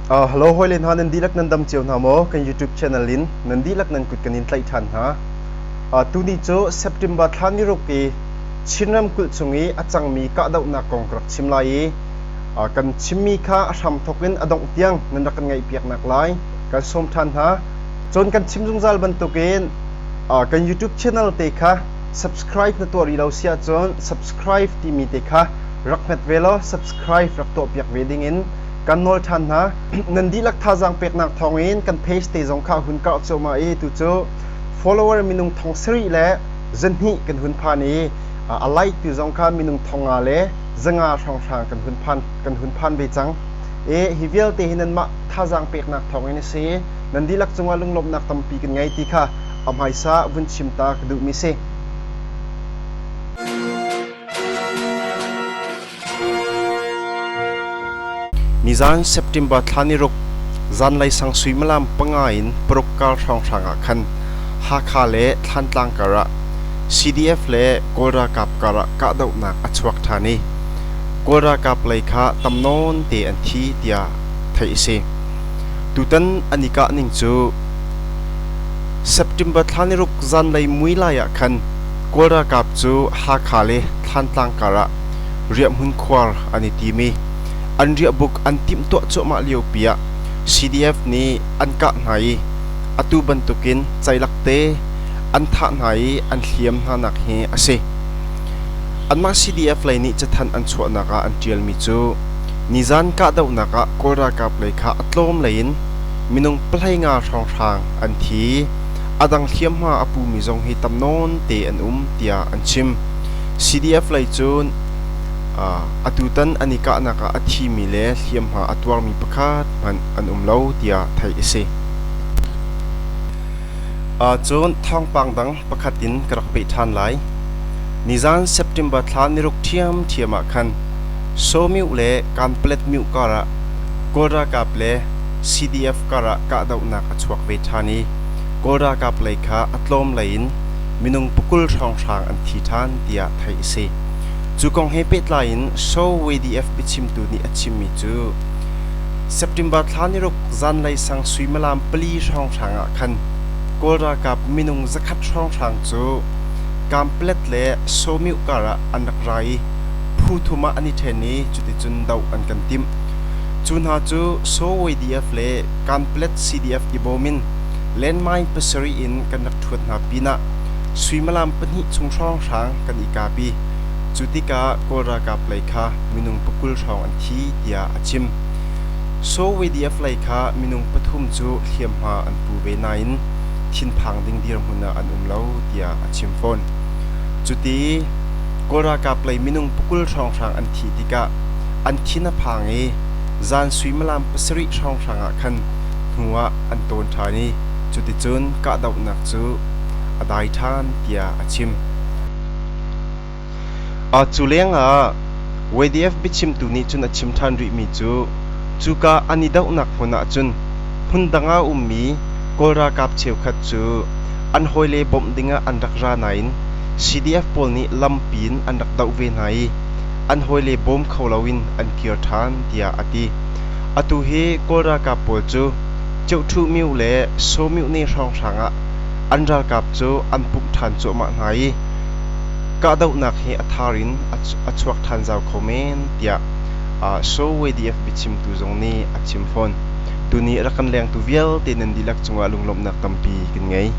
Hello hawile hna nan dihlak nan dam cio hna maw? Kan YouTube channel in nan dihlak nan kut kan in tlaih ṭhan hna. Tuni cu September thla ni ruk i Chin ramkulh chung i a cangmi kahdohnak kong ka rak chim lai i kan chimmi kha a hramthawk in a dongh tiang nan rak kan ngaihpiaknak lai kan sawm ṭhan hna. Cun kan chim zungzal bantukin kan YouTube channel te kha subscribe na tuah rih lo si ahcun subscribe timi te kha rak hmet ve law subscribe rak tuahpiak ve dingin kan nawl ṭhan hna. Nan dihlak thazaang peknak thawngin kan page te zong kha hun karh cuahmah i tu cu follower minung thong sarih le zahnih kan hun phan i a like tu zong kha minung 500 le 500 hrawnghrang kan hun phan ve cang. I hi vialte hi nanmah thazaang peknak thawngin a si. Nan dihlak cungah lunglawmhnak tampi kan ngei ti kha a hmaisa vun chim ta ka duhmi si. Nizan September thla ni ruk zanlei sang suimilam panga in paruk kar hrawnghrang ah khan Hakha le Thlantlang kar ah CDF le Kawl ralkap kar ah kahdohnak a chuak ṭhan i Kawl ralkap lei kha tam nawn te an thi tiah theih a si. Tutan an i kah ning cu September thla ni ruk zanlei mui lai ah khan Kawl ralkap cu Hakha le Thlantlang kar ah riahhmun khuar an i tim i an riahbuk an timhtuah cuahmah liopi ah CDF nih an kah hna i atu bantukin ceilak te an thah hna i an hliam hnanak hi a si. Anmah CDF lei nih cathanh an chuahnak ah an ṭialmi cu nizan kahdohnak ah Kawl ralkap lei kha a tlawm lei in minung 15 hrawnghrang an thi. A dang hliamhma a pumi zong hi tam nawn te an um tiah an chim. CDF lei cun atutan an i kahnak ah a thimi le hliamhma a tuarmi pakhat hmanh an um lo tiah theih a si. Cun thawngpang dang pakhat in ka rak peh ṭhan lai. Nizan September thla niruk ṭhiamṭhiam ah khan Sawmioh le Kanpalet mioh karah Kawl ralkap le CDF karah kahdohnak a chuak ve ṭhan i Kawl ralkap lei kha a tlawm lei in minung pakul hrawnghrang an thi ṭhan tiah theih a si. Cu kong he pehtlai in Shaw WDF biachimtu nih a chimmi cu September thla niruk zanlei sang suimilam pali hrawnghrang ah khan Kawl ralkap minung zakhat hrawnghrang cu Kamplet le Sawmioh kar ah an rak ra i phu thum ah an i ṭhen i cuticun doh an kan timh. Cu hna cu Saw WDF le Kanplet CDF i bawm in landmine pasarih in kan rak ṭhuat hna pinah suimilam pahnih chung hrawnghrang kan i kap i cu tikah Kawl ralkap lei kha minung pakul hrawng an thi tiah a chim. Saw WDF lei kha minung pathum cu hliamhma an pu ve nain thinphang ding dirhmun ah an um lo tiah a chim fawn. Cuti Kawl ralkap lei minung pakul hrawnghrang an thih tikah an thin a phang i zan suimilam pasarih hrawnghrang ah khan hnu ah an tawn ṭhan i cuticun kahdohnak cu a dai ṭhan tiah a chim. Cu lengah YDF biachimtu nih cun a chim ṭhan rihmi cu cuka an i dohnak hmun ah cun hmundang ah a ummi Kawl ralkap cheukhat cu an hawile bawmh dingah an rak ra nain CDF pawl nih lampi in an rak doh ve hna i an hawile bawm kho loin an kir ṭhan tiah a ti. Atu hi Kawl ralkap pawl cu Ceuhṭhuhmyu le Sawmyuhne hrawnghrang ah an ralkap cu an pumh ṭhan cuahmah hna i kahdohnak hi a thar in a chuak ṭhan zau kho men tiah SOWDF biachimtu zong nih a chim fawn. Tuni rak kan lengtu vialte nan dihlak cungah lunglawmhnak tampi kan ngei.